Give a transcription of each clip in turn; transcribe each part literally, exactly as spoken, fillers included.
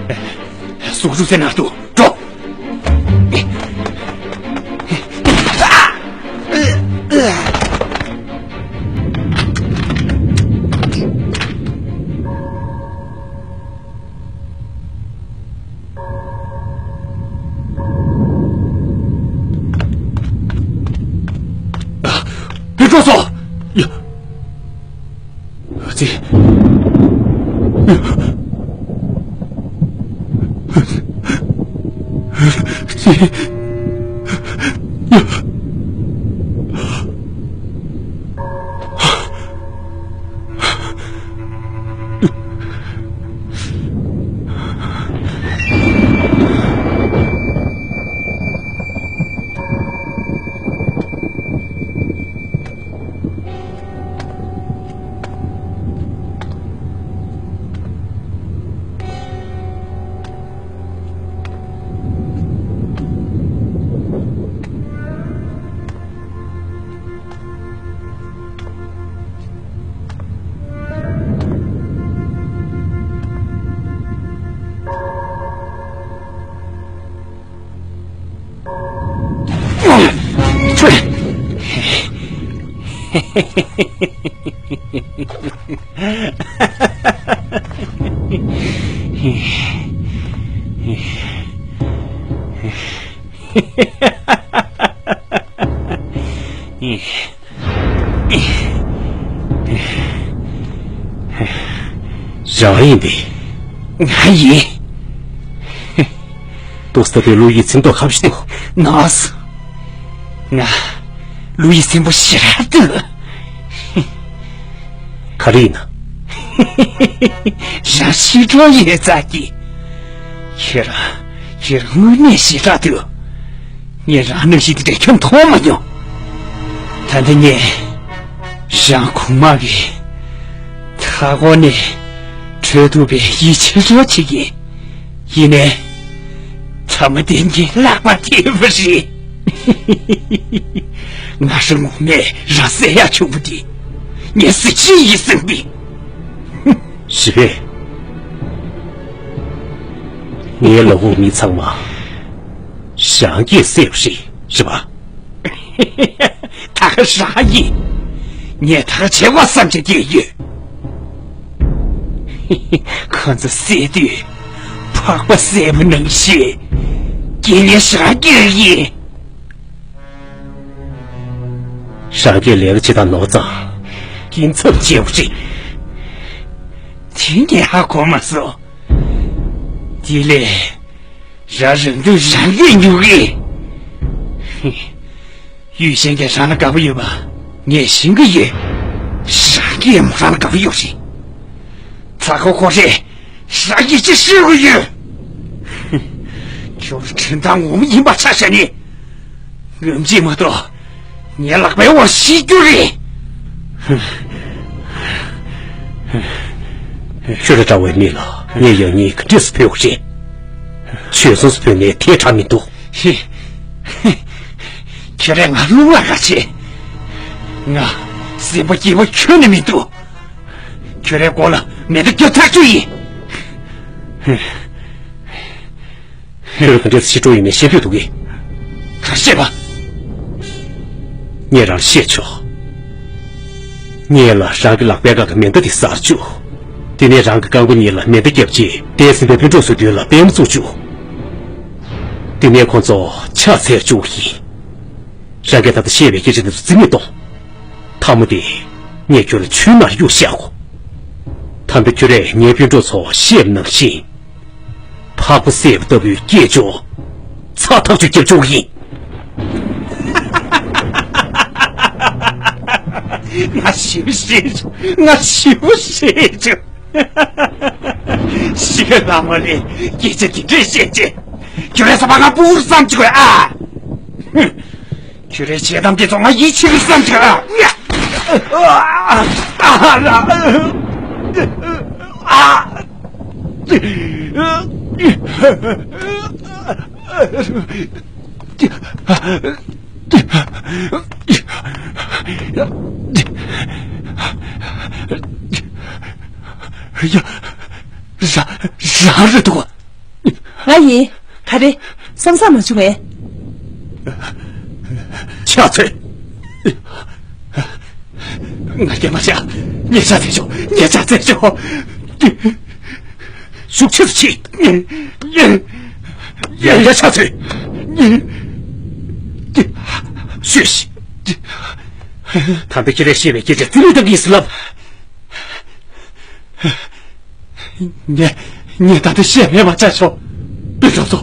གཟུགས་གཟུགས་ཚེ་ནང་དུ་འགྲོ། བུ་ཕྲུག་ཚོ། ཡ། ཙི། ཙི། ཡ། རང་ཡིན་པས། ང་ཡིན། ཏོག་ཙམ་དེ་ལོ་ཡི་ཚིམ་ཐོག་ཁ་བྱེད་དོ། ནོས། ང་ལོ་ཡི་སེམས་པོ་ཞེ་དྲག་འདུག་ག་རེ་ཡིན་ན། རང་ཤི་གྲོགས་ཡོད་ཙག་གི། ཁྱེད་རང་ཁྱེད་རང་དངོས་གནས་ཞེ་དྲག་འདུག་ངས་རང་ནང་བཞིན་དེ་འདྲ་ཁྱོན་མཐོང་མ་མྱོང་། ད་ལྟ་ངས་རང་གོང་མ་གི་མཐའ་འཁོར་ནས་བྲོས་ཐུབ་པའི་ཡིད་ཆེས་རོགས་བྱེད་ཀྱིན། ཡིན་ནའི། ཐ་མ་དེ་ངའི་ལག་པར་ཐེབས་པ་རེད། ང་རང་ངོ་མས་རང་བསད་ཡག་བྱུང་བ་དེ། ངའི་གཟི་བརྗིད་ཡིན་བསམ་པས། ཞི་བས། ངའི་ལ་འུ་མི་ཚང་མ་རང་གིས་བསད་པ་རེད། རེད་པ། ད་ག་རང་ཡིན། ངས་ད་ག་བྱེད་དགོས་བསམ་བྱས་བསྡད་ཡོད། ཁོ་ཚོ་བསད་དུས་ཕག་པ་བསད་པ་ནང་བཞིན་སྐྱེ་ལེ་རང་སྐྱེ་ཡིན། རང་གིས་ལས་ཀ་བྱེད་སྟངས་ནོར་ཙང་སྐྱིན་ཚབ་བྱེད་དགོས་རེད། དེ་ངས་ཧ་གོ་མ་སོང་། དེ་ལས། རང་རང་དོན་རང་གིས་མྱུར་གི། ཡུལ་གཞན་གྱིས་རང་ལ་དགའ་པོ་ཡོད་པ་ངས་ཤེས་ཀྱི་ཡོད། རང་གིས་མོ་རང་ལ་དགའ་པོ་ཡོད་རེད། ད་ཁོ་ཁོ་རེད། རང་གིས་ཅི་ཤེས་ཀྱི་ཡོད། ཁྱོད་ཁྲིན་ཏང་ངོ་མ་ཡིན་པ་ཆ་བཞག་ནས། ངོམ་གཅིག་མ་གཏོགས་ངའི་ལག་པའི་འོག་ཤི་རྒྱུ་རེད། ཁྱོད་ར་འདྲ་བའི་མི་ལ་ངས་ཡང་སྙིང་ག་འདྲས་སེ་ཕོག་རེད། ཆོས་སོ་སོ་ཕོག་ནས་ཐལ་དྲགས་མི་འདུག་ཁྱོད་རས་ང་རླུང་ལ་ག་བྱེད། ང་སེམས་པ་སྐྱིད་པོ་ཁྱོན་ནས་མི་འདུག་ཁྱོད་རའི་མགོ་ལ་མེ་མདའ་རྒྱབ་ཐག་ཆོད་ཡིན། ཁྱོད་ག་འདྲས་ཤི་འགྲོ་ཡིན་མིན་ཤེས་འདོད་འདུག་གས། ག་རེ་བཤད་པ། ངས་རང་ལ་བཤད་ཆོག་ངས་ལ་རང་གི་ལག་པའི་སྒང་གི་མེ་མདའ་དེ་ཟ་བཅུག་དེ་ནས་རང་གི་རྐང་པ་གཉིས་ལ་མེ་མདའ་བརྒྱབ་རྗེས་འདས་ཟིན་པའི་སྤུན་གྲོགས་ཚོའི་མདུན་ལ་པད་མ་བཙུགས་བཅུག་དེ་ནས་ཁོང་ཚོ་ཕྱག་འཚལ་བཅུག་ཡིན། རང་གིས་ད་ལྟ་བཤད་པའི་སྐད་ཆ་འདི་ཚོ་རྩིས་མེད་གཏོང་། མཐའ་མ་དེ་ངས་ཁྱོད་ལ་ཆུའི་ནང་གཡུགས་བཞག་གོ །ད་ལྟ་ཁྱོད་རས་ངའི་སྤུན་གྲོགས་ཚོ་བཤད་པ་ནང་བཞིན། ཕག་པ་བསད་པ་ལྟ་བུའི་སྐད་ཅོར་ཚ་ཐག་ཆོད་རྒྱབ་ཆོག་གི་ཡིན། ང་ཞེ་པོ་ཤེས་བྱུང་། ང་ཞེ་པོ་ཤེས་བྱུང་། ཤི་ཁ་ལ་མ་ལས་སྐད་ཆ་དེ་འདྲས་བཤད་རྗེས། ཁྱོད་རས་ས་པ་ང་སྤུ་གུར་བསམ་གྱི་གོ་ཨ། ཁྱོད་རའི་བྱེད་གཏམ་དེ་ཚོ་ང་ཡིད་ཆེས་ཀྱི་བསམ་གྱི་ཨ། ཡ། ར། རང་རེད་འདུག་ང་ཡིན། ག་རེ། བསམ་བསམ་མ་བྱུང་ངས། ཕྱག་འཚལ། ང་སྐྱེལ་མ་བྱ། ངས་ཕྱག་འཚལ་ཆོག་ངས་ཕྱག་འཚལ་ཆོག་ཤུགས་ཆེ་རུ་ཕྱིན། ཡང་བསྐྱར་ཕྱག་འཚལ། ཤོད་ཤིག་ད་ལྟ་ཁྱེད་རས་བཤད་པའི་སྐད་ཆ་རྩིས་ལེན་བཏང་གི་ཡིན་ཟེར་ལབ། ངས་ངས་ད་ལྟ་བཤད་མེད་པ་ཆ་ཆོག་པི་ཏྲོ་ཚོ།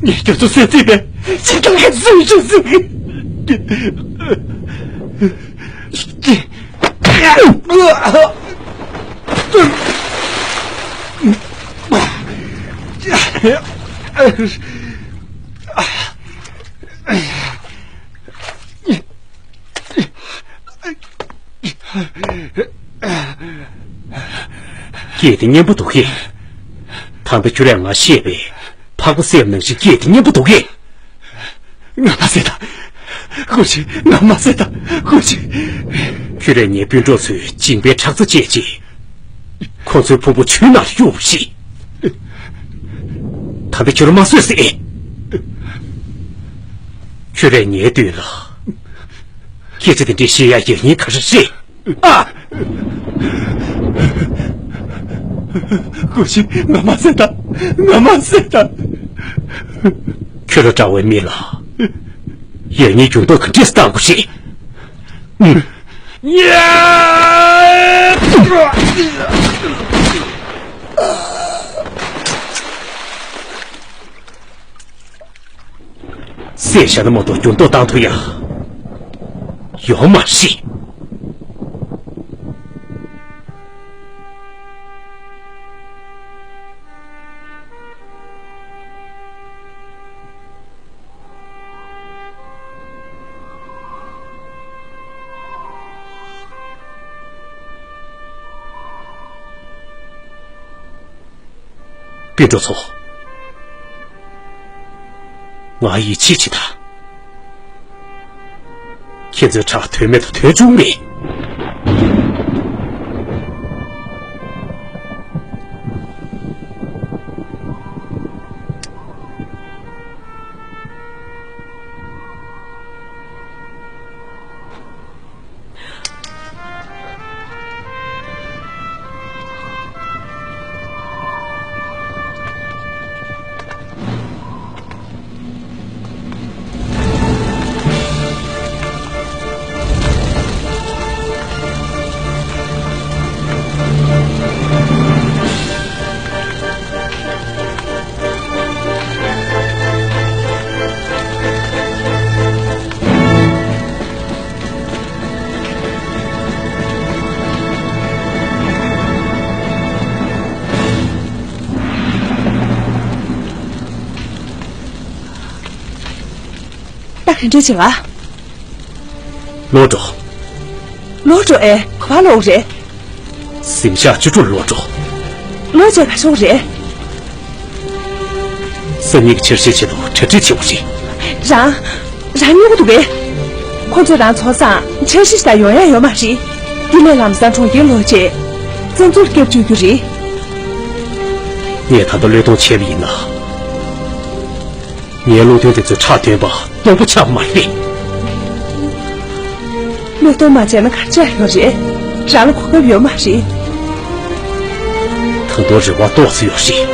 ངས་ཁྱོད་ཚོ་བསད་རྩིས་པས་ཅི་ལྟར་ག་ཚོད་ཞུ་ཟིན། སྐད་དེ་སྙན་པོ་འདུག་གས། ད་ལྟ་ཁྱོད་རས་ང་བཤད་པའི་ཕག་པ་བསད་པ་ནང་བཞིན་སྐད་དེ་སྙན་པོ་འདུག་གས། ང་མ་བསད་ད། ཧུ་ཅི། ང་མ་བསད་ད། ཧུ་ཅི། ཁྱོད་རས་ངའི་སྤུན་གྲོགས་ཚོའི་མཇིང་པའི་ཁྲག་རྩ་བཅད་རྗེས། ཁོ་ཚོའི་ཕུང་པོ་ཆུའི་ནང་ལ་གཡུགས་པ་རེད། ད་ལྟ་ཁྱོད་ར་མ་བཟོད་ཟེར། ཁྱོད་རས་ངའི་མདུན་ལ་སྐད་ཆ་དེ་འདྲའི་བཤད་ཡ་ཡག་ཉེས་ག་རེ་རེད། ཨ། ཀུ་ཤི། ང་མ་བསད་ད། ང་མ་བསད་ད། ཁྱོད་ར་འདྲ་བའི་མི་ལ་ཡག་ཉེས་འགྱུར་ལྡོག་ག་འདྲས་བཏང་དགོས་རེད། ཨུམ། བསད་བཞག་ན་མ་གཏོགས་འགྱུར་ལྡོག་བཏང་ཐུབ་ཡ་ཡོད་མ་རེད། སྤུན་གྲོགས་ཚོ། ང་ཡིད་ཆེས་བྱེད་དང་། ཁྱེད་ཚོའི་ཁྲག་དོན་མེད་དུ་དོན་བྱུང་མེད། ད་ག་འདྲ་བྱེད་ག། ལོག་འགྲོ། ལོག་འགྲོ་ཨེ། ག་པར་ལོག་རེད། གཟིམ་ཤག་ཅུ་དྲུག་ལོག་འགྲོ། ལོག་བྱས་ག་ཆོག་རེད། སང་ཉིན་གྱི་འཆར་གཞིའི་ཆེད་དུ་གྲ་སྒྲིག་བྱེད་དགོས་རེད། རང་། རང་སྨྱོ་གི་འདུག་གས། ཁོ་ཚོ་རང་ཚོ་སང་འཆར་གཞི་ཞིག་དང་ཡོང་ཡ་ཡོད་མ་རེད། འདི་ནས་ལམ་སང་གྲོང་ཁྱེར་ལོག་བྱས། བཙན་འཛུལ་སྐྱབས་བཅོལ་རྒྱུ་རེད། ངས་ད་ལྟ་བློས་གཏོང་བྱས་པ་ཡིན་ན། ངའི་བློ་མཐུན་དེ་ཚོའི་ཁྲག་དོན་པ་སྟོང་པ་ཆགས་པ་མ་རེད། བློས་གཏོང་མ་བྱས་ན་ག་རེ་ཆགས་ཡོད་རེད། རང་ལ་གོ་སྐབས་ཡོད་མ་རེད། ད་དུང་རེ་བ་ཏོག་ཙམ་ཡོད་རེད།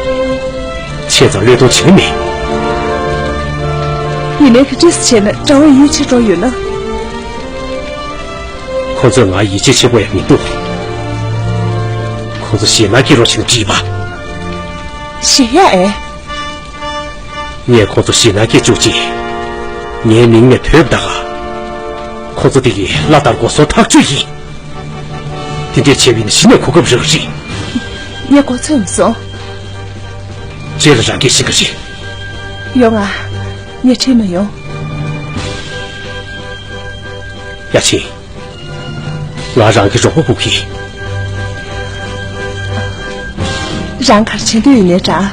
བྱས་ཙང་བློས་གཏོང་བྱས་མེད། ཡིན་ནའི་ག་འདྲས་བྱས་ན་དགྲ་བོ་ཡིད་ཆེས་འགྲོ་ཡོད་ན། ཁོ་ཚོས་ང་ཡིད་ཆེས་བྱེད་དགོས་ཡ་མི་འདུག་ཁོ་ཚོ་ཞེད་སྣང་སྐྱེ་རོགས་བྱས་ན་འགྲིག་པ། ཞེད་ཡ་ཨེ། ངས་ཁོ་ཚོ་ཞེད་སྣང་སྐྱེ་བཅུག་རྗེས། ངའི་མིང་ནས་བོས་པ་ད་ག་ཁོ་ཚོ་དེ་གི་བླ་དང་སྒོ་ཟོག་ཐག་ཆོད་ཡིན། དེ་འདྲས་བྱས་པ་ཡིན་ན་གཞི་ནས་གོ་སྐབས་རག་རེད། ངས་གོ་ཚོད་མི་སོང་། རྗེས་ལ་རང་གིས་ཤེས་ཀྱི་རེད། ཡོང་ང་། ངས་ཁྲིད་མ་ཡོང་། ཡ་ཆེ། ང་རང་གི་རོགས་པ་དགོས་ཀྱི། རང་ག་རེ་བྱེད་འདོད་ཡིན་ནའི་འདྲ།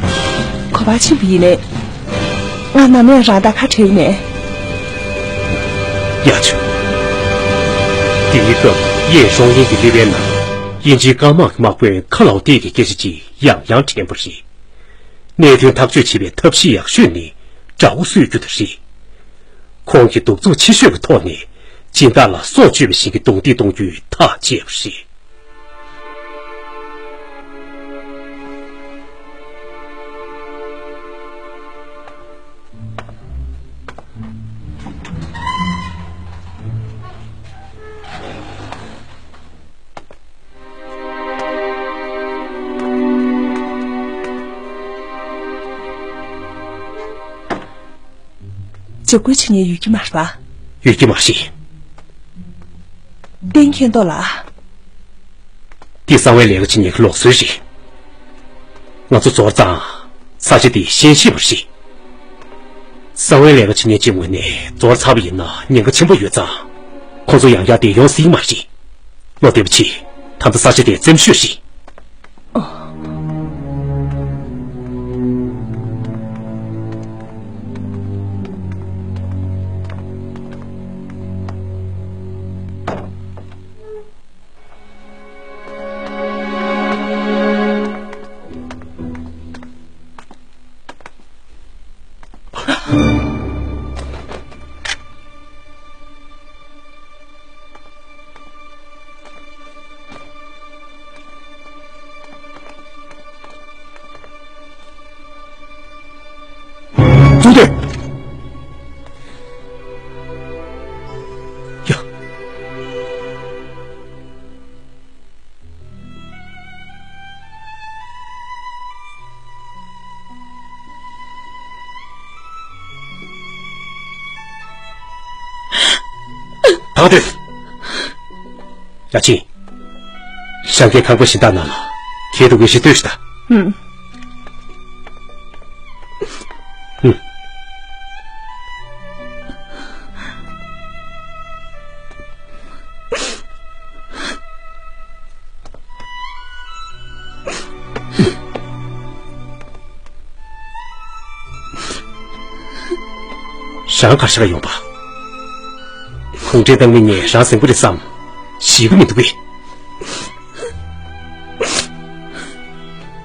ག་པར་ཕྱིན་པ་ཡིན་ནའི། ང་ནམ་ཡང་རང་དང་ཁ་བྲལ་གྱི་མེད། ཡ་ཆུ། དེའི་སྐབས་གཡས་ཤོང་ཡིན་གྱི་ལི་པའི་ནང་དབྱིན་ཇིའི་སྐམ་དམག་གི་དམག་དཔོན་ཁ་ལའོ་ཏི་གི་སྐད་ཆ་ཅིག་ཡང་ཡང་དྲན་པ་རེད། གནད་དོན་ཐག་གཅོད་བྱེད་པའི་ཐབས་ཤེས་ཡག་ཤོས་ནི་དགྲ་བོ་གསོད་རྒྱུ་དེ་རེད། ཁོང་གིས་གདུག་རྩུབ་ཆེ་ཤོས་ཀྱི་ཐོག་ནས་སྦྱིན་བདག་ལ་སྲོག་གཅོད་པའི་ཞིང་གི་རྡུང་རྡེག་གཏོང་རྒྱུའི་ཐག་བཅད་པ་རེད། འཇབ་རྒོལ་བྱེད་མཁན་ཡོད་ཀྱི་མ་རེད་པ། ཡོད་ཀྱི་མ་རེད། གཏན་འཁེལ་མདོག་ལ། འདི་གསང་བའི་ལས་ཀ་བྱེད་མཁན་གྱི་ལུགས་སྲོལ་རེད། ང་ཚོ་ཛོར་ཙང་ས་ཆ་འདི་ཤན་ཤེས་པ་རེད། གསང་བའི་ལས་ཀ་བྱེད་མཁན་གྱི་ངོས་ནས་ཛོར་ཚར་བ་ཡིན་ན་ཉེན་ཁ་ཆེན་པོ་ཡོད་ཙང་། ཁོང་ཚོ་ཡང་བསྐྱར་འདིར་ཡོང་སྲིད་མ་རེད། བློ་བདེ་པོ་བྱེད། ད་ལྟ་ས་ཆ་དེ་བཙན་ཤོས་རེད། ཙུའུ་ཏེ། ཡ། ད་ག་དུས། ཡ་ཆིན། ཤང་ཀའི་ཁང་པ་གཞན་དག་ནང་ལ་ཁྱེད་དུ་དགོས་ཤེས་ལྟོས་ཤིག་ད། ཨུམ། ཨུམ། རང་ག་ཤ་ཡོང་པ། གུང་ཁྲན་ཏང་མི་ངས་རང་ཟིང་པོ་རེད་བསམ། ཞིག་གི་མི་འདུག་གས།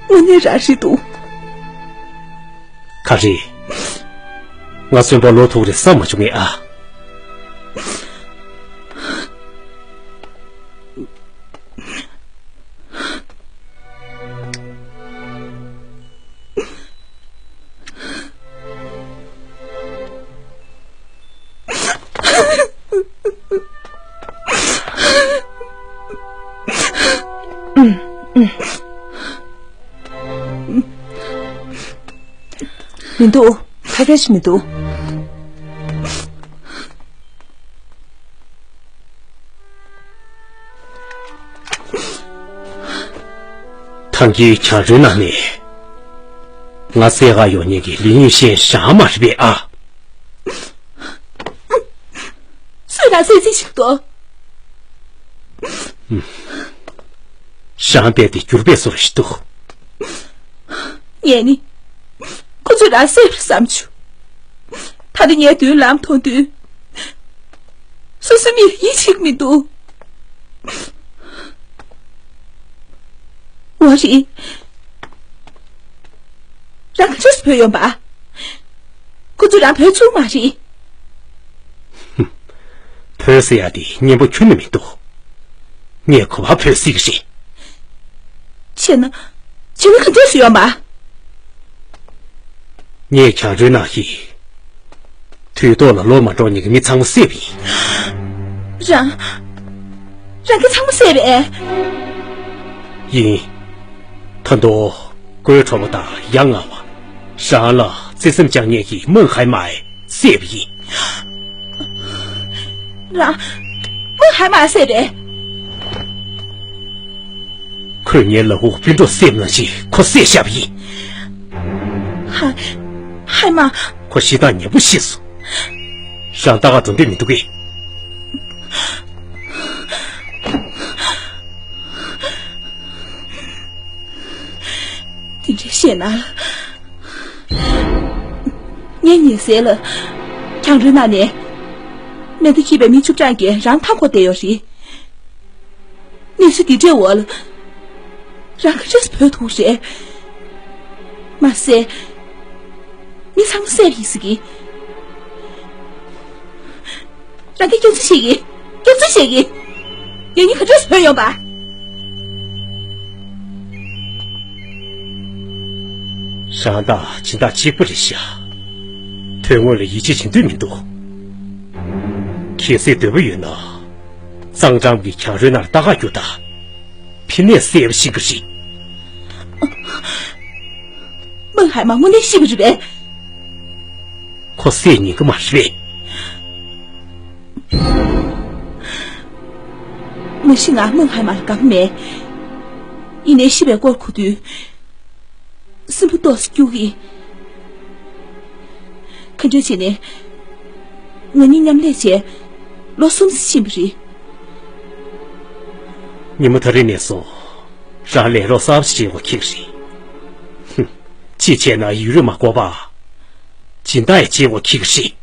དངོས་གནས་རང་རེད་འདུག། ག་རེ། ང་གསོན་པོ་ལོ་ཐུག་རེད་བསམ་མ་བྱུང་ངས་ཨ། མི་འདུག། ཕ་གི་ཞིག་མི་འདུག། ཐང་གི་གྱང་རོའི་ནང་ནས་ང་བསད་ག་ཡོང་མཁན་གྱི་ལི་ཡུན་ཤན་རང་མ་རེད་པས་ཨ། སུས་རང་བསད་རྩིས་ཞིག་འདུག། རང་རྦད་དེ་འགྱུར་བས་བཟོ་ར་ཞིག་འདུག། ངས་ནི། ཁོ་ཚོས་རང་བསད་པར་བསམ་བྱུང་། ད་ལྟ་ངའི་མདུན་ལམ་མཐོང་དུས། སོ་སོ་མིར་ཡིད་ཆེས་མི་འདུག། འོ་རེད། རང་ག་འདྲས་བུད་ཡོང་པ། ཁོ་ཚོས་རང་བུད་ཚུགས་མ་རེད། བུད་ཟེར་ཡ་དེ་སྙན་པོ་ཁྱོན་ནས་མི་འདུག། ངས་ག་པར་བུད་སྲིད་ཀྱི་རེད། བྱས་ན། བྱས་ན་ག་འདྲས་སུ་ཡོང་པ། ངས་གྱང་རོའི་ནང་གི་དུས་ཐོག་ལ་ལོག་མ་འགྲོ་མཁན་གྱི་མི་ཚང་མ་བསད་པ་ཡིན། རང་། རང་གིས་ཚང་མ་བསད་པས། ཡིན། ད་དུང་ཀོའི་གྲོགས་པོ་དང་ཡ་ང་བ། རང་ལ་བརྩེ་སེམས་བཅངས་མཁན་གྱི་མིང་ཧའེ་མའེ་བསད་པ་ཡིན། རང་། མིང་ཧའེ་མའེ་བསད་པས། ཁོས་ངའི་ལག་འོག་སྤུན་གྲོགས་བསད་པ་ནང་བཞིན་ཁོ་བསད་བཞག་པ་ཡིན། ཧ། ཧའེ་མ། ཁོ་ཤི་སྟངས་ཉེས་པོ་ཤེས་སོང་། རང་ལྟ་ག་འགྲོ་འདོད་མི་འདུག་གས། དེ་འདྲ་བཤད་ན། ངའི་ཉེ་སྲས་ལ། གྱང་རོའི་ནང་ནས། མེ་མདའ་འཁྱེར་བའི་མི་བཅུ་གྲངས་ཀྱིས་རང་མཐའ་བསྐོར་བསྡད་ཡོད་རེད། གནས་ཚུལ་འདི་འདྲའི་འོག་ལ། རང་ག་འདྲས་བུད་ཐུབ་རེད། མ་བསད། མི་ཚང་མ་བསད་པ་ཡིན་ཟེར་གི། རང་གིས་སྐྱོན་འཛུགས་བྱེད་ཀྱི། སྐྱོན་འཛུགས་བྱེད་ཀྱི། ངེད་གཉིས་ག་འདྲས་བོས་ཡོང་པ། རང་དང་སྦྱིན་བདག་གཅིག་པ་རེད་ཤག་དོན་དངོས་ལ་ཡིད་ཆེས་བྱེད་འདོད་མི་འདུག་གལ་སྲིད་འདོད་པ་ཡོད་ན། གཙང་འགྲམ་གྱི་གྱང་རོའི་ནང་ལ་ལྟ་ག་རྒྱུགས་དང་། ཕི་ནས་བསད་པ་ཤེས་ཀྱི་རེད། མོན་ཧའེ་མ་དངོས་གནས་ཤི་བ་རེད་པས། ཁོ་བསད་ཉན་གྱི་མ་རེད་པས། མ་གཞི་ང་མོན་ཧའེ་མ་ལ་དགའ་པོ་མེད། ཡིན་ནའི་ཤི་བའི་སྐོར་གོ་དུས། སེམས་པ་ཏོག་ཙམ་སྐྱོ་གི། ག་འདྲ་བྱས་ནས་ང་གཉིས་མཉམ་ལས་བྱས་ལོ་གསུམ་ཙམ་ཕྱིན་པ་རེད། ཉི་མ་ད་རེས་ནས་བཟུང་རང་ལས་རོགས་གསར་པ་ཞིག་བྱེད་དགོས་ཁེལ་རེད། ཧུམ། གཅིག་བྱས་ན་ཡུན་རིང་མ་འགོར་བར་སྦྱིན་བདག་ཡང་བྱེད་དགོས་ཁེལ་རེད།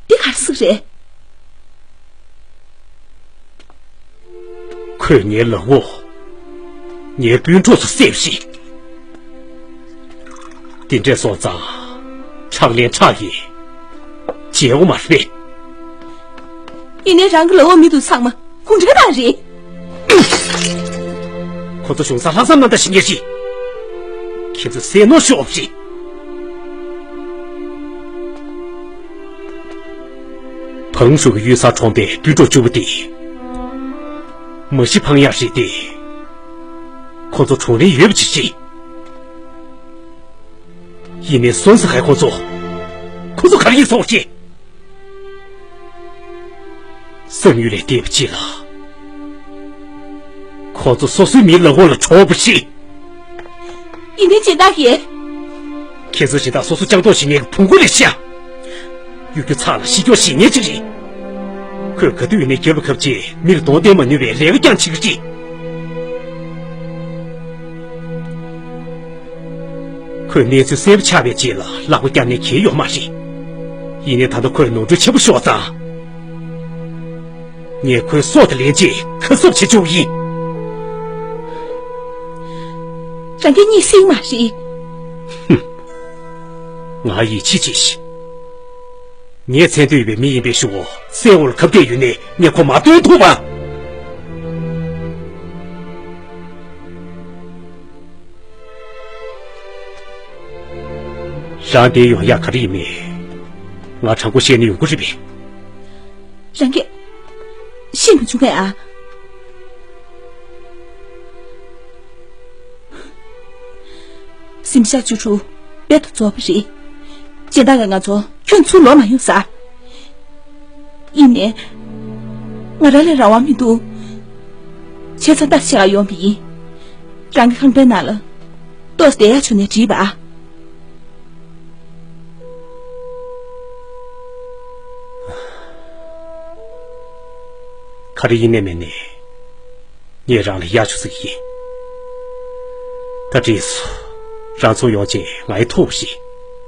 འདི་ག་རེ་ཟེར་རེད། ཁོས་ངའི་ལག་འོག་ངའི་སྤུན་གྲོགས་ཚོ་བསད་པ་རེད། དེ་འདྲས་སོང་ཙང་ཁྲག་ལན་ཁྲག་གིས་འཇལ་དགོས་མ་རེད། ཡིན་ནའི་རང་གི་ལག་འོག་མི་འདུག་ཚང་མ་ཁོང་ཁྲོ་ག་རང་རེད། ཁོ་ཚོ་གཞུང་སར་ལྷག་བསམ་རྣམ་དག་བྱེད་མཁན་རེད། ཁྱེད་ཚོས་བསད་ནོར་ཤོར་བ་རེད། བང་ཧྲུའུ་གི་གཡུལ་སར་གྲོངས་པའི་སྤུན་གྲོགས་བཅུ་པོ་དེ། མ་གཞི་ཕངས་ཡག་རེད་དེ། ཁོ་ཚོ་གྲོངས་རན་ཡོད་པ་ཅིག་རེད། ཡིན་ནའི་སོན་ས་ཁའི་ཁོ་ཚོ། ཁོ་ཚོ་ག་རེ་ཡིན་སོང་ཞེས། བསམ་ཡུལ་ལས་འདས་པ་ཅིག་ལ། ཁོ་ཚོ་སོ་སོའི་མིའི་ལག་འོག་ལ་གྲོངས་པ་རེད། ཡིན་ནའི་སྦྱིན་བདག་གིས། ཁྱེད་ཚོ་སྦྱིན་བདག་སོ་སོ་སྤྱང་ཐོག་ཞིག་ངེད་ཀྱི་བུང་གོ་ལས་ཤ། གཡུ་རྒྱུ་ཚང་ལ་ཤི་སྐྱོ་ཞིག་ངེད་ཅིག་རེད། ཁོས་ག་དུས་ནས་རྒྱབ་ལ་ཁབ་ཅེས་མིར་གདོང་བསྟན་མ་ནུས་པའི་ལས་ཀ་རྐྱང་བྱེད་ཀྱི་རེད། ཁོས་གནས་ཚུལ་གསལ་པོ་ཆགས་པའི་རྗེས་ལ་ལག་པ་བརྐྱངས་ནས་འགྱེལ་ཡོད་མ་རེད། ཡིན་ནའི་ད་ལྟ་ཁོས་ནོར་འཁྲུལ་ཆེན་པོ་ཤོར་ཙང་། ངས་ཁོའི་སྲོག་དེ་ལེན་ཆེད་ཁ་གསབ་བྱེད་ཆོག་ཡིན། རང་གིས་གཉིད་སད་མ་རེད། ཧུམ། ང་ཡིད་ཆེས་བྱེད་ཤིག་ངའི་མཚན་ཐོས་ཡོད་པའི་མི་ཡིན་པའི་ཤུགས་སེ་འོར་ཁབ་སྐད་ཡོད་ནས་ངས་ཁོ་མ་སྟོན་ཐུབ་པ། རང་དེ་ཡོང་ཡག་ག་རེ་ཡིན་མིན། ང་དྲང་པོ་བཤད་ན་ཡོང་གི་རེད་པས། རང་གིས་ཤེས་མི་བྱུང་ངས་ཨ། གཟིམ་ཤག་བཅུ་དྲུག་དཔེ་དང་རྫོགས་པ་རེད། སྦྱིན་བདག་གིས་ང་ཚོ་ཁྱོན་ཚུར་ལོག་མ་ཡོང་ཟེར། ཡིན་ནའི། ང་རང་ལ་རང་དབང་མི་འདུག་བྱས་ཙང་ལྟ་ཞིག་ཡོང་བ་ཡིན། རང་གི་ཁང་པའི་ནང་ལ་ཏོག་ཙམ་བསྡད་ཡག་བྱུང་ན་འགྲིག་པ། ག་རེ་ཡིན་ནའི་མིན་ནའི། ངས་རང་ལ་གཡར་ཆོག་ཟེར་གྱི་ཡིན། ད་འགྲིག་སོང་། རང་ཚུར་ཡོང་རྗེས་ང་ཡི་ཐུག་པ་ཞིག་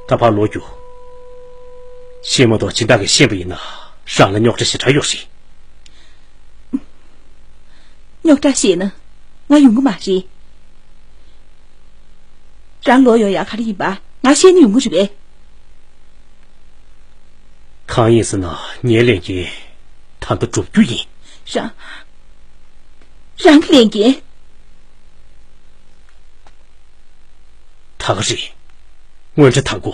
ད་ཕར་ལོག་རྒྱུགས། ཤེས་མ་གཏོགས་སྦྱིན་བདག་གིས་ཤེས་པ་ཡིན་ན་རང་ལ་རྙོག་དྲ་ཞེ་དྲག་ཡོད་རེད། རྙོག་དྲ་ཤེས་ན་ང་ཡོང་གི་མ་རེད། རང་ལོག་ཡོང་ཡག་ག་རེ་ཡིན་པ་ང་ཤེས་ན་ཡོང་གི་རེད་པས། གང་ཡིན་ཟེར་ན་ངའི་ལས་འགན་ད་ལྟ་སྒྲུབ་རྒྱུ་ཡིན། རང་། རང་གི་ལས་འགན། ད་ག་རེད། དངུལ་ཁྲི་དང་པོ།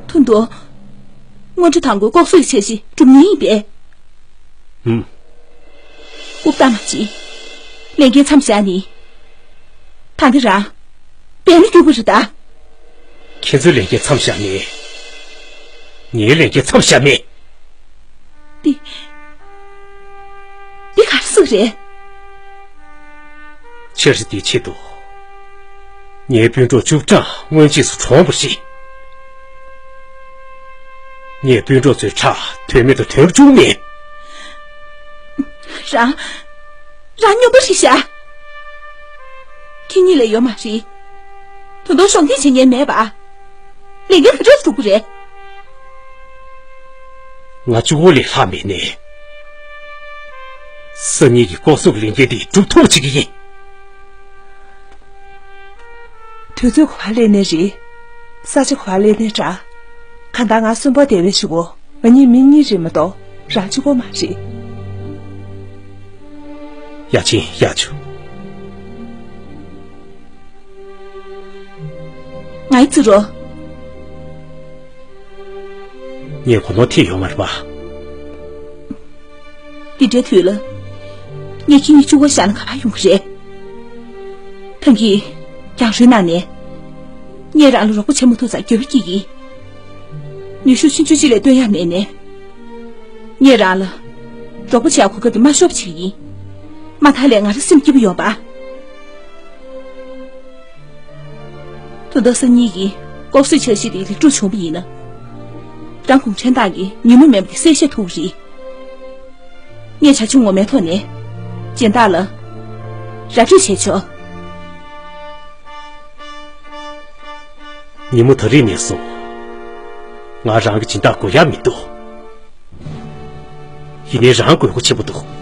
ཐུང་དུ། དངུལ་ཁྲི་དང་པོ་ལྐོག་གསོད་ཀྱི་འཆར་གཞི་སྒྲུབ་མཁན་ཡིན་པས། ཧུམ། ཨུབ་ཏ་མ་ཅི། ལས་འགན་མཚམས་བཞག་ནི། ད་འདི་རང་། འབད་ན་རྒྱུག་པ་རེད་ད། ཁྱེད་ཚོའི་ལས་འགན་མཚམས་བཞག་མེད། ངའི་ལས་འགན་མཚམས་བཞག་མེད། འདི། འདི་ག་རེ་ཟེར་རེད། འཆར་གཞི་འདིའི་ཆེད་དུ། ངའི་སྤུན་གྲོགས་བཅུ་གྲངས་སྔོན་རྗེས་སུ་གྲོངས་པ་རེད། ངས་སྤུན་གྲོགས་ཚོའི་ཁྲག་དོན་མེད་དུ་དོན་བཅུག་མེད། རང་། རང་སྨྱོན་པ་རེད་ཤག་ཁྱེད་གཉིས་ལས་ཡོད་མ་རེད། ད་དུང་གཞོགས་འདེགས་བྱེད་མཁན་མེད་པ། ལས་འགན་ག་འདྲས་སྒྲུབ་ཀྱི་རེད། ང་གཅིག་པོ་ལས་ལྷག་མེད་ནས། སང་ཉིན་གྱི་ལྐོག་ཟ་གི་ལས་འགན་དེ་སྒྲུབ་ཐུབ་པ་བྱེད་ཀྱི་ཡིན། དུས་ཚོད་ག་པར་སླེབས་ནའི་རེད། ས་ཆ་ག་པར་སླེབས་ནའི་འདྲ། གང་ལྟར་ང་གསོན་པོ་བསྡད་པའི་གཞུག་གུ་ང་གཉིས་མི་གཉིས་རེད་མ་གཏོགས་རང་གཅིག་པོ་མ་རེད། ཡ་ཆེན་ཡ་ཆུ། ངའི་རྩིས་རོགས། ངས་གོ་ནོར་ཐེབས་ཡོད་མ་རེད་པ། འདི་འདྲའི་དུས་ལ། ངས་ཁྱེད་གཉིས་གཅིག་པོ་བཞག་ན་ག་པར་ཡོང་གི་རེད། ཐང་གིས་རྒྱང་རིང་ནང་ནས། ངས་རང་ལ་རོགས་པ་བྱེད་མ་ཐུབ་ཙང་འགྱོད་པ་སྐྱེ་གི། ནུས་ཤུགས་ཆུང་ཆུང་ཅིག་ལས་བཏོན་ཡ་མེད་ནས། ངས་རང་ལ་རོགས་པ་བྱེད་ཡ་གོ་སྐབས་དེ་མ་ཤོར་བ་བྱེད་ཀྱི་ཡིན། མ་མཐའ་ལས་ང་རང་སེམས་སྐྱིད་པོ་ཡོང་པ། དོན་དག་སང་ཉིན་གྱི་ལྐོག་གསོད་འཆར་གཞི་དེ་ལེགས་གྲུབ་བྱུང་བ་ཡིན་ན། རང་གུང་ཁྲན་ཏང་གི་ཉིན་མོ་མེད་པ་དེ་གསལ་བཤད་ཐུབ་ཀྱི་རེད། ངས་བྱ་བྱེད་ངོ་མའི་ཐོག་ནས་སྦྱིན་བདག་ལ་ར་སྤྲོད་བྱས་ཆོག་ཉིན་མོ་ད་རེས་ནས་བཟུང་ང་རང་གི་སྦྱིན་བདག་དགོས་ཡ་མི་འདུག་ཡིན་ནའི་རང་དགོས་མཁོ་ཆེན་པོ་འདུག་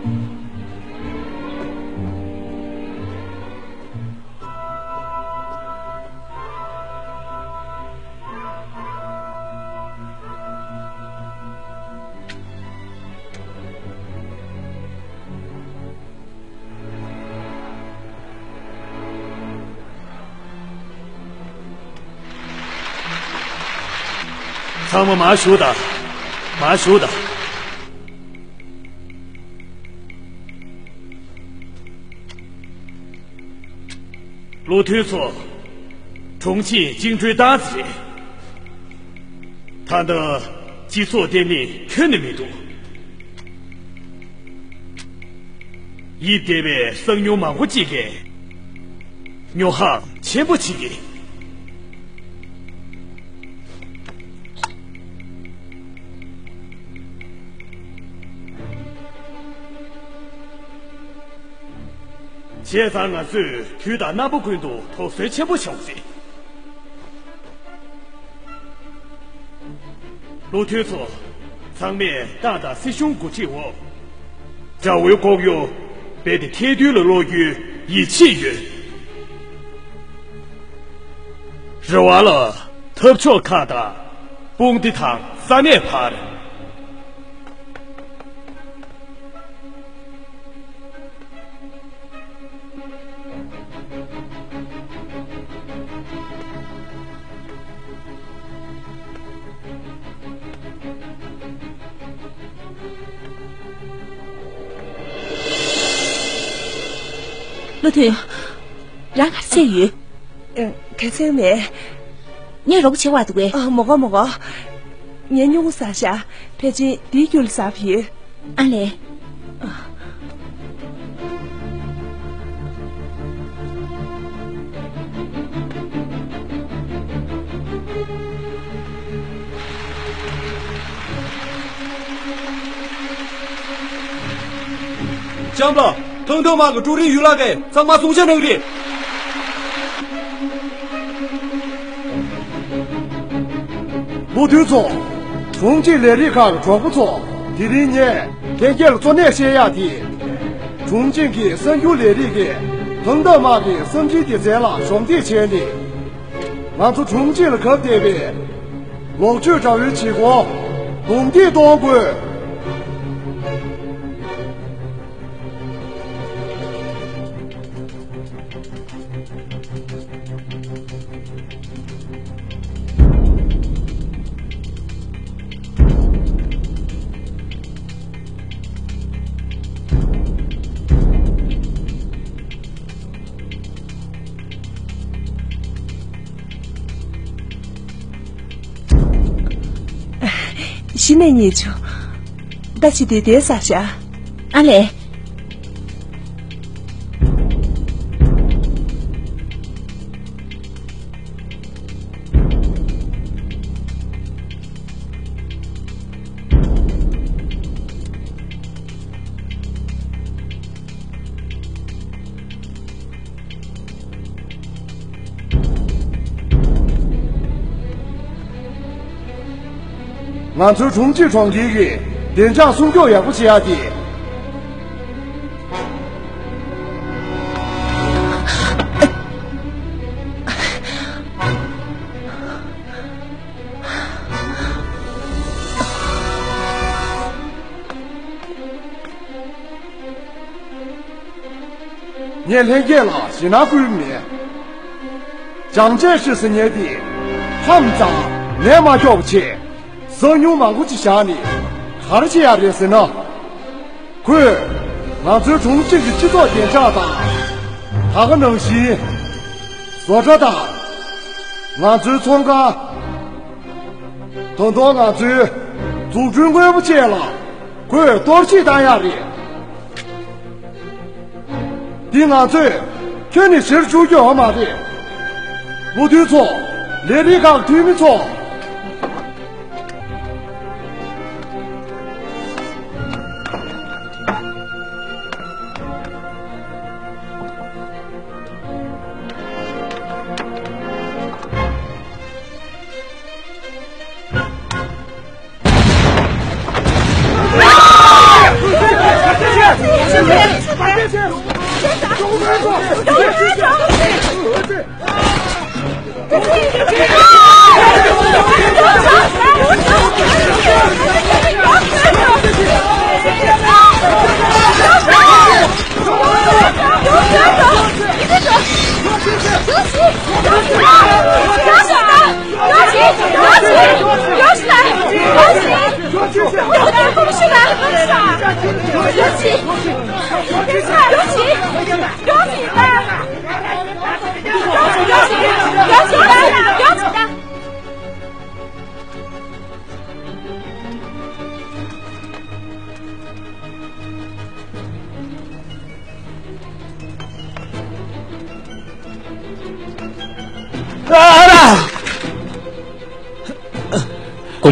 ཚང་མ་མར་བཞུགས་དང་། མར་བཞུགས་དང་། བློ་མཐུན་ཚོ། དྲུང་ཆེ་བཅིངས་འགྲོལ་བཏང་ཚར་རེད། ད་ལྟ་སྤྱི་ཚོགས་བརྟན་ལྷིང་ཁྱོན་ནས་མི་འདུག་ཡིབ་བསྡད་པའི་གསང་ཉུལ་མང་པོ་ཅིག་གིས་སྨྱོ་ཧམ་ཆེན་པོ་བྱེད་ཀྱི། བྱས་ཙང་ང་ཚོས་དུས་དང་རྣམ་པ་ཀུན་ཏུ་དོགས་ཟོན་ཆེན་པོ་བྱ་དགོས་རེད། བློ་མཐུན་ཚོ། ཚང་མས་ཏང་དང་སྲིད་གཞུང་འགོ་ཁྲིད་འོག་དགྲ་བོའི་ལྐོག་གཡོ་རྦད་དེ་ཐལ་རྡུལ་ལ་སློག་རྒྱུའི་ཡིད་ཆེས་ཡོད། རེ་བ་ལ་འཐབ་ཕྱོགས་ཁག་དང་དཔུང་སྡེ་དང་ས་གནས་བར། བློ་མཐུན། རང་ག་རེ་བྱས་ཡོད། ཨ། ག་ཚོད་མེད། ངས་རོགས་པ་བྱེད་དགོས་འདུག་གས། ཨ། མི་དགོས་མི་དགོས། ངས་སྨྱུ་གུ་ཟ་ཤག་ཕལ་ཆེར་འདིའི་རྒྱུ་ལ་ཟ་བ་ཡོད། ཨ་ལས། ལྕམ་ལགས། ཐང་ཐང་དམག་གི་དཀྲུག་རིང་ཡུལ་ལྷ་གིས་ཚང་མ་བསྲུང་བྱ་གནང་རེད། བློ་མཐུན་ཚོ། དྲུང་ཆེ་ལས་རིགས་ཁག་གི་གྲོགས་པོ་ཚོ། དེ་རིང་ངས་ལྷན་རྒྱས་ལ་གཙོ་གནད་བཤད་ཡག་དེ། དྲུང་ཆེ་གིས་གསར་འགྱུར་ལས་རིགས་ཀྱིས་ཐང་ཐང་དམག་གི་གསང་འཕྲིན་སྡེ་ཚན་ལ་གཞོགས་འདེགས་བྱས་ནས། ང་ཚོ་དྲུང་ཆེ་ལ་གབ་བསྡད་པའི་ལོག་སྤྱོད་དགྲ་བོའི་བྱེད་སྒོ་རྡུང་རྡེག་གཏོང་དགོས། གཞི་ནས་ཉེས་བྱུང་། ད་ཅི་དེ་དེ་ཟ་བྱ། ཨ་ལས། ང་ཚོའི་དྲུང་ཆེ་གྲོང་ཁྱེར་གྱི་བདེ་འཇགས་སྲུང་སྐྱོབ་ཡག་པོ་བྱེད་ཡག་དེ། ངས་ལྷན་རྒྱས་ལ་ཞེད་སྣང་སྐུལ་མེད། ཅང་ཅེ་ཧྲི་ཟེར་མཁན་དེ་ཧམ་ཙང་ལན་མ་འཁྱོག་པ་བྱས། གསང་ཉུལ་མང་པོ་ཅིག་བཞག་ནས་ག་རེ་བྱེད་ཡག་རེད་ཟེར་ན། ཁོས་ང་ཚོའི་དྲུང་ཆེ་གི་སྤྱི་ཚོགས་བདེ་འཇགས་དང་། ད་ག་ནང་བཞིན་བཟོ་གྲྭ་དང་། ང་ཚོའི་ཚོང་ཁང་། ད་དུང་ང་ཚོའི་འཛུགས་སྐྲུན་དངོས་པོ་བཅས་ལ་ཁོས་གཏོར་བཤིག་བཏང་ཡག་རེད། འདི་ང་ཚོས་ཁྱོན་ནས་གཞིར་བཅུག་རྒྱུ་ཡོད་མ་རེད། བློ་མཐུན་ཚོ། ལས་རིགས་ཁག་འཐུས་མི་ཚོ། དགོངས་པ་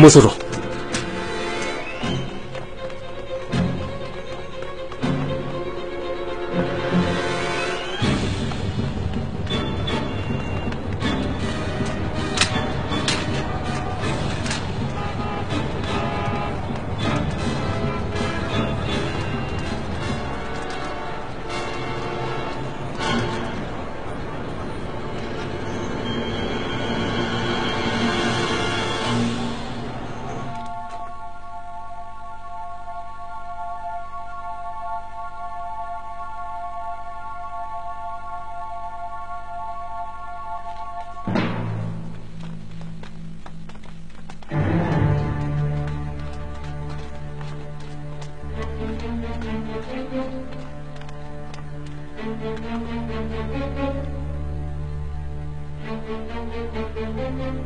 མ་ཚོམས་རོགས།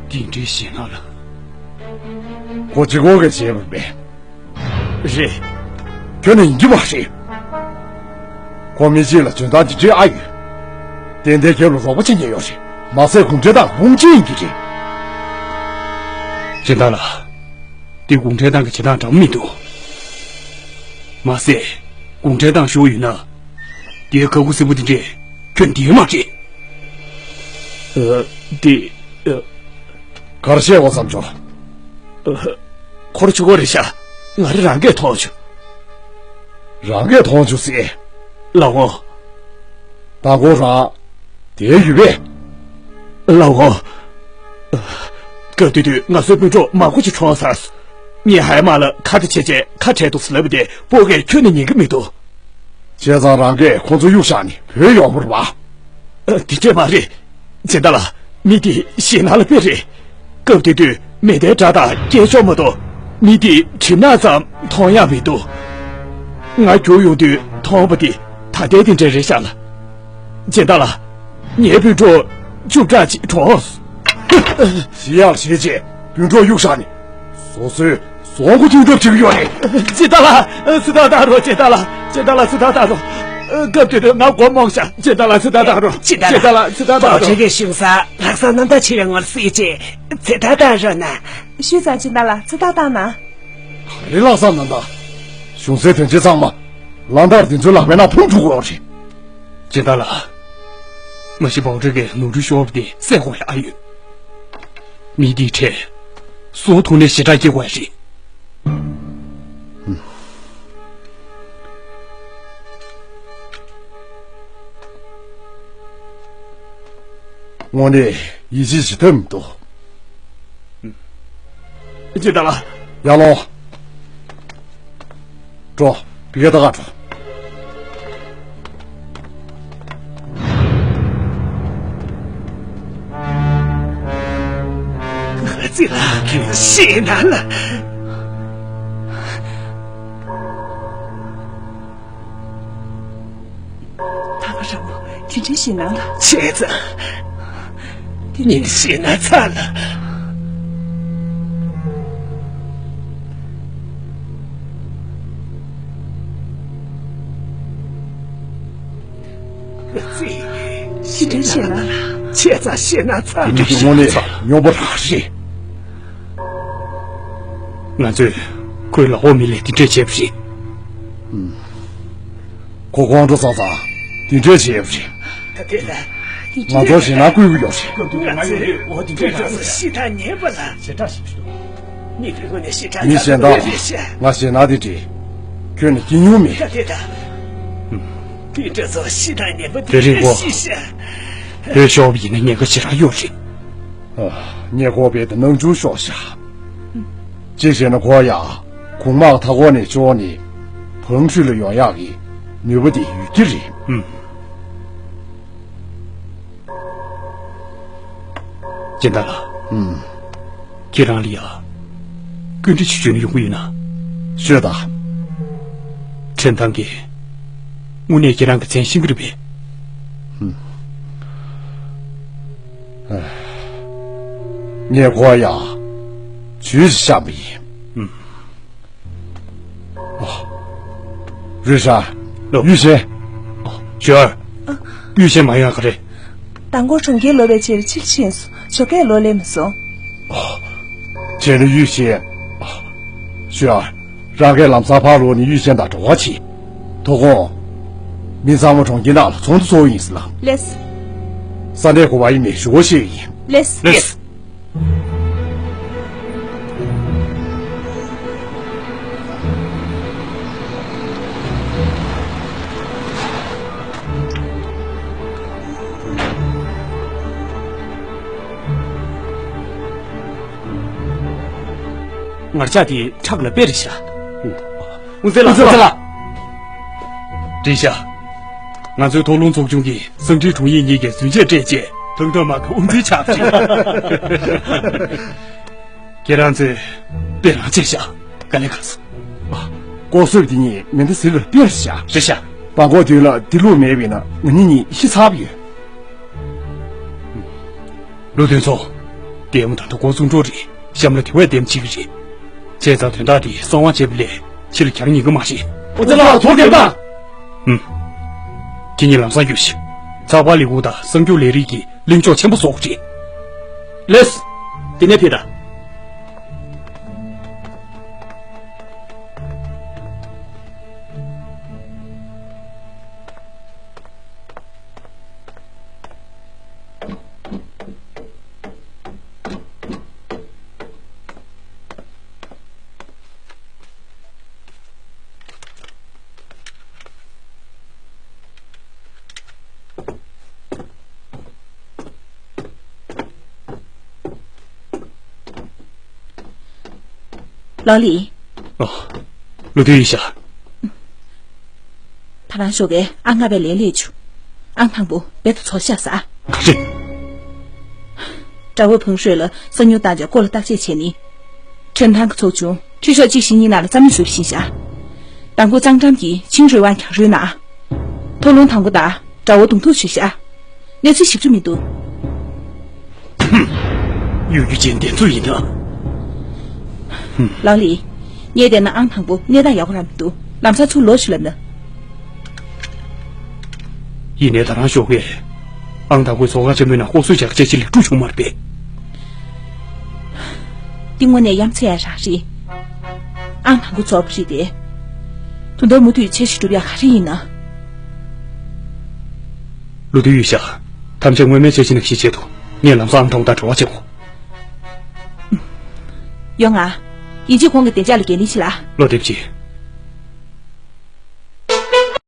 འདི་འདྲའི་ཞེད་སྣང་ལ། ཁོ་གཅིག་པོ་གིས་བྱས་པ་མེད། རེད། ཁྱོད་ནི་ཡིན་གྱི་མ་རེད། ཁོ་མི་གཅིག་ལ་འཇོན་ཐང་འདི་འདྲའི་ཨ་ཡོད། ཏན་ཏན་ཁྱོད་ལ་རོགས་པ་བྱེད་མཁན་ཡོད་རེད། མ་ཟད་གུང་ཁྲན་ཏང་དབང་ཆེན་ཡིན་གྱི་རེད། སྦྱིན་བདག་ལགས། འདི་གུང་ཁྲན་ཏང་གི་བྱེད་སྟངས་འདྲ་མི་འདུག་མ་ཟད། གུང་ཁྲན་ཏང་ཤོར་ཡོད་ན། འདིའི་ཁ་ཁུ་སིམ་པོ་འདི་འདྲས་ཁྱོད་འདིའི་མ་རེད། ཨ། འདི། ཨ། ག་རེ་བཤད་དགོས་བསམ་བྱུང་། ཨ། ཁོ་ར་ཆུ་ཁོ་རེད་ཤག་ང་རེ་རང་གིས་མཐོང་བྱུང་། རང་གིས་མཐོང་བྱུང་ཟེར། ལགས་འོང་། མདང་དགོང་རང་། དེའི་ཡུལ་བས། ལགས་འོང་། སྐབས་དེ་དུས་ང་ཚོའི་སྤུན་གྲོགས་མང་པོ་ཅིག་གྲོངས་ཚར་སོང་། ངས་ཧའེ་མ་ལ་ཁ་བརྡ་བྱས་རྗེས་ཁ་བྲལ་འདུག་ཟེར་ལབ་པ་དེ་སྤོ་གས་ཁྱོན་ནས་ཉན་གྱི་མི་འདུག་བྱས་ཙང་རང་གིས་ཁོང་ཚོ་གཡུག་བཞག་ནས་བུད་ཡོང་བ་རེད་པ། ཨ། དེ་འདྲས་མ་རེད། སྦྱིན་བདག་ལགས། མི་དེ་ཞེད་སྣང་ལ་དཔེ་རེད། སྐབས་དེ་དུས་མེ་མདའི་སྒྲ་དང་སྐད་ཅོར་མ་གཏོགས་མི་དེའི་གྲིབ་ནག་ཙམ་མཐོང་ཡག་མི་འདུག་ང་རྒྱུགས་ཡོང་དུས་མཐོང་བ་དེ་ད་ལྟའི་དེ་འདྲས་རེད་ཤག་ལགས། སྦྱིན་བདག་ལགས། ངའི་སྤུན་གྲོགས་བཅུ་ཕྲག་ཅིག་གྲོངས། ཞི་ཡག་ཞེ་ཅེ་སྤུན་གྲོགས་གཡུག་བཞག་ནས། སོ་སོའི་བཟང་པོ་ཐུག་ཐབས་བྱེད་ཀྱི་ཡོད་རེད། སྦྱིན་བདག་ལགས། སུ་ཐག་བཏང་རོགས། སྦྱིན་བདག་ལགས། སྦྱིན་བདག་ལགས། སུ་ཐག་བཏང་རོགས། སྐབས་དེ་དུས་ང་མགོ་རྨོངས་ཤག་སྦྱིན་བདག་ལགས། སུ་ཐག་བཏང་རོགས། སྦྱིན་བདག་ལགས། སུ་ཐག་བཏང་རོགས། རྡོ་རྗེ་གི་གཞུང་སར་ལྷག་བསམ་རྣམ་དག་ཆེ་བའི་ངོར་གཟིགས་རྗེས་སུ་ཐག་བཏང་རོགས་གནང་། ཞུས་ཙང་སྦྱིན་བདག་ལགས། སུ་ཐག་བཏང་གནང་། ག་རེ་ལྷག་བསམ་རྣམ་དག་གཞུང་སའི་དོན་ཆེན་ཚང་མ་གླང་དར་འདི་ཚོའི་ལག་པའི་ནང་ཕུང་ཐུབ་ཀྱི་ཡོད་རེད། སྦྱིན་བདག་ལགས། མ་གཞི་བའོ་ཀྲི་གིས་ནོར་འཁྲུལ་ཤོར་བ་དེ་སེལ་དགོས་ཡག་ཡོད། མི་འདིའི་གྲས་སུ་ཐུག་ནས་ཞེ་དྲག་སྐྱེ་དགོས་ཡག་རེད། དངོས་གནས་ཡིད་ཆེས་བྱེད་ཐབས་མི་འདུག་སྦྱིན་བདག་ལགས། ཡར་ལོངས། འགྲོ། ཕ་གིར་ལྟ་ག་འགྲོ། ང་ཚོ་ལ་ཞེད་སྣང་ལ། ད་ག་རང་མོ་དེ་འདྲའི་ཞེད་སྣང་ལ། བྱས་ཙང་། དེ་ཉིད་ཞེད་སྣང་ཚ་ལ། ཅི་འདྲའི་ཞེད་སྣང་ལ། བྱས་ཙང་ཞེད་སྣང་ཚ་ལ། དེ་འདྲའི་ཞེད་སྣང་ཚ་ལ། སྨྱོ་པོ་རང་རེད། ང་ཚོས་ཁོའི་ལག་འོག་མི་ལ་དེ་འདྲས་བྱས་པ་རེད། ཁོ་ཁོང་ཁྲོ་ཟ་ཙང་དེ་འདྲས་བྱས་པ་རེད། ད་དེ་ལ། ང་ཚོར་ཞེད་སྣང་སྐུལ་གྱི་ཡོད་རེད། སྐབས་དེ་ང་ཚོས་འོ་དེ་འདྲས་ལ་ཞེད་སྣང་ཉེས་པ་ལ། ཞེ་དྲག་ཞིག་འདུག་མི་གཞན་དག་ང་ཞེད་སྣང་དེ་འདྲས་ཁྱོན་ནས་སྐྱེ་མྱོང་མེད། ད་དེ་ལ། དེ་འདྲ་ཚོ་ཤི་དང་ཉེས་པ་དེ་རིང་གོ་ཤི་ཤ། ལྷོད་ཤོག་པ་ཡིན་ན་ཉེན་ཁ་ཞེ་དྲག་ཡོད་རེད། ཨ། ཉེན་ཁ་བས་དེ་ནང་འཇུག་ཤོག་ཤ། གཅིག་བྱས་ན་ཁོ་ཡ་གུང་དམག་མཐའ་འཁོར་ནས་བཅོ་ནས་བང་ཧྲུའེ་ལ་ཡོང་ཡག་གི་ནུས་པ་དེ་ཡོད་ཀྱི་རེད། ཨུམ། སྦྱིན་བདག་ལགས། ཨུམ། ཁྱེད་རང་ལ་ཡ། སྐུ་མགྲོན་ཞིག་བྱོན་ནས་ཡོང་གི་ཡོད་ན། ཤོད་དང་། ཁྲིན་ཐང་གིས་དངོས་གནས་ཁྱེད་རང་གི་མཚན་ཤེས་ཀྱི་རེད་པས། ཨུམ། ངས་ཁོ་ཡ་ཇུས་ཤིག་བཤམས་པ་ཡིན། ཨུམ། རུས་ཧྲ། ལོ། ཡུས་ཤེ། ཞོར། ཡུས་ཤེ་མ་ཡོང་ག་རེད། དང་པོ་གྲོང་ཁྱེར་ལོག་པའི་ཕྱིར་ཕྱིར་ཕྱིན་སོང་། ཞོགས་ཀས་ལོག་སླེབས་མ་སོང་། བྱས་ན་ཡུས་ཤེ། ཞོར། རང་གིས་ལམ་སང་ཕར་ལོག་ནས་ཡུས་ཤེ་དང་འབྲེལ་བ་བྱེད། ཐོག་ཁོང་། མི་ཚང་མ་གྲོང་ཁྱེར་ནང་ལ་ཚོགས་འདུ་ཚོགས་ཡིན་ཟེར་ལ། ལེས། ས་གནས་གོ་བ་ཡིན་མེད་ཞུ་བ་ཞིག་ཡིན། ལེས། ལེས། ངར་ལྕགས་དེ་ཁྲག་ལ་དཔེ་རེད་ཤག་དབུ་མཛད་ལགས། དབུ་མཛད་ལགས། བཀྲིན་ཤག་ང་ཚོའི་ཐོག་ལུང་ཚོགས་ཆུང་གིས་སང་ཁྲིན་དྲུང་ཡིག་གཉིས་ཀྱི་རྫུན་ཆད་སྤྲད་རྗེས་ཐང་ཁྲོ་མ་གི་དབུ་མཛད་ཆགས་པ་རེད། ཁྱེད་རང་ཚོས་དཔེ་རང་བྱས་ཤག་དཀའ་ལས་ཁག་སོང་། ལྐོག་གསོད་འདི་གཉིས་མེ་མདའ་ཟིལ་ལ་དཔེར་བཞག་རེད་ཤག་བང་གོ་དུས་ལ་འདི་ལུགས་མེད་པས་ན་ང་གཉིས་གཉིས་ཤི་ཚར་བ་ཡོད། ལུ་སྟོན་ཚོ། རྒན་མོ་ད་ལྟ་ཀོ་ཙུང་ཀྲོ་རེད། གཤམ་ལ་དེ་བས་འདེམས་བྱེད་ཀྱི་རེད། བྱས་ཙང་དོན་དག་འདི་གསང་བ་བྱས་པ་ལས་ཕྱི་ལ་གྱར་ཉན་གི་མ་རེད། ཨོ་ཙི་ལགས་ཐུགས་རྗེ་གནང་། ཧུམ། ཁྱེད་གཉིས་ལམ་སང་རྒྱུགས་ཤིག་ཚགས་པར་ལས་ཁུངས་དང་གསར་འགྱུར་ལས་རིགས་ཀྱི་གླེང་ཕྱོགས་ཆེན་པོ་བཟོ་དགོས་རེད། ལེས། དེ་ནས་ཕེབས་དང་། ལའོ་ལི། ཨོ། ལུ་ཏུའུ་ཡི་ཤ། ད་རང་ཞོགས་ཀས་ཨང་ལྔ་པའི་ལས་སླེབས་བྱུང་། ཨང་དང་པོ་རྦད་དེ་ཚོར་ཤག་ཟ། ག་རེ། དགྲ་བོ་བང་ཧྲོས་ལ་གསང་ཉུལ་བཏང་རྗེས་སྐོར་ལ་བརྟག་དཔྱད་བྱས་ནི། ཁྲེན་ཐང་གི་ཚོགས་ཆུང་ཁྲི་ཤོག་གཅིག་བཞི་གཉིས་ནང་ལ་རྩ་མེད་བཟོས་པ་ཤེས་ཤག་དང་པོ་གཙང་འགྲམ་གྱི་ཆིང་རུའེ་ཝང་གྱང་རོའི་ནང་། ཐོག་ལུང་དང་པོ་དང་དགྲ་བོ་གདོང་ཐུག་བྱས་ཤག་གནས་ཚུལ་ཞིབ་ཏུ་མི་འདུག་གཡོ་སྒྱུ་ཅན་འདི་ཚོ་ཡིན་ན། ལའོ་ལི། ངས་བལྟས་ན་ཨང་དང་པོ་གནས་སྟངས་ཡག་པོ་རང་མི་འདུག་ལམ་སང་ཚུར་ལོག་ཞུ་ལབ་ན། ཡིན་ནའི་ད་རང་ཞོགས་ཀས་ཨང་དང་པོའི་ཚོགས་ཁང་ཆེན་མོའི་ནང་ལྐོག་གསོད་བྱ་དགའ་ཅན་ཞིག་ལས་སྒྲུབ་བྱུང་མ་རེད་པས། འདི་དངོས་གནས་ཡ་མཚན་ཡང་རང་རེད། ཨང་དང་པོ་ཚོགས་པ་རེད་དེ། དོན་དག་མུ་མཐུད་འཆར་གཞི་སྒྲུབ་ཡག་ག་རེ་ཡིན་ན། ལུ་ཏུའུ་ཡི་ཤ། ཐམས་ཅད་སྔོན་མའི་འཆར་གཞི་ནང་བཞིན་བྱེད་དོ། ངས་ལམ་སང་ཨང་དང་པོ་དང་འབྲེལ་བ་བྱེད་དགོས། ཡོང་ང་། ཡིན་གཅིག་ཁོང་གི་བདེ་འཇགས་ལ་འགན་ལེན་བྱེད་ལ། བློ་བདེ་པོ་བྱེད།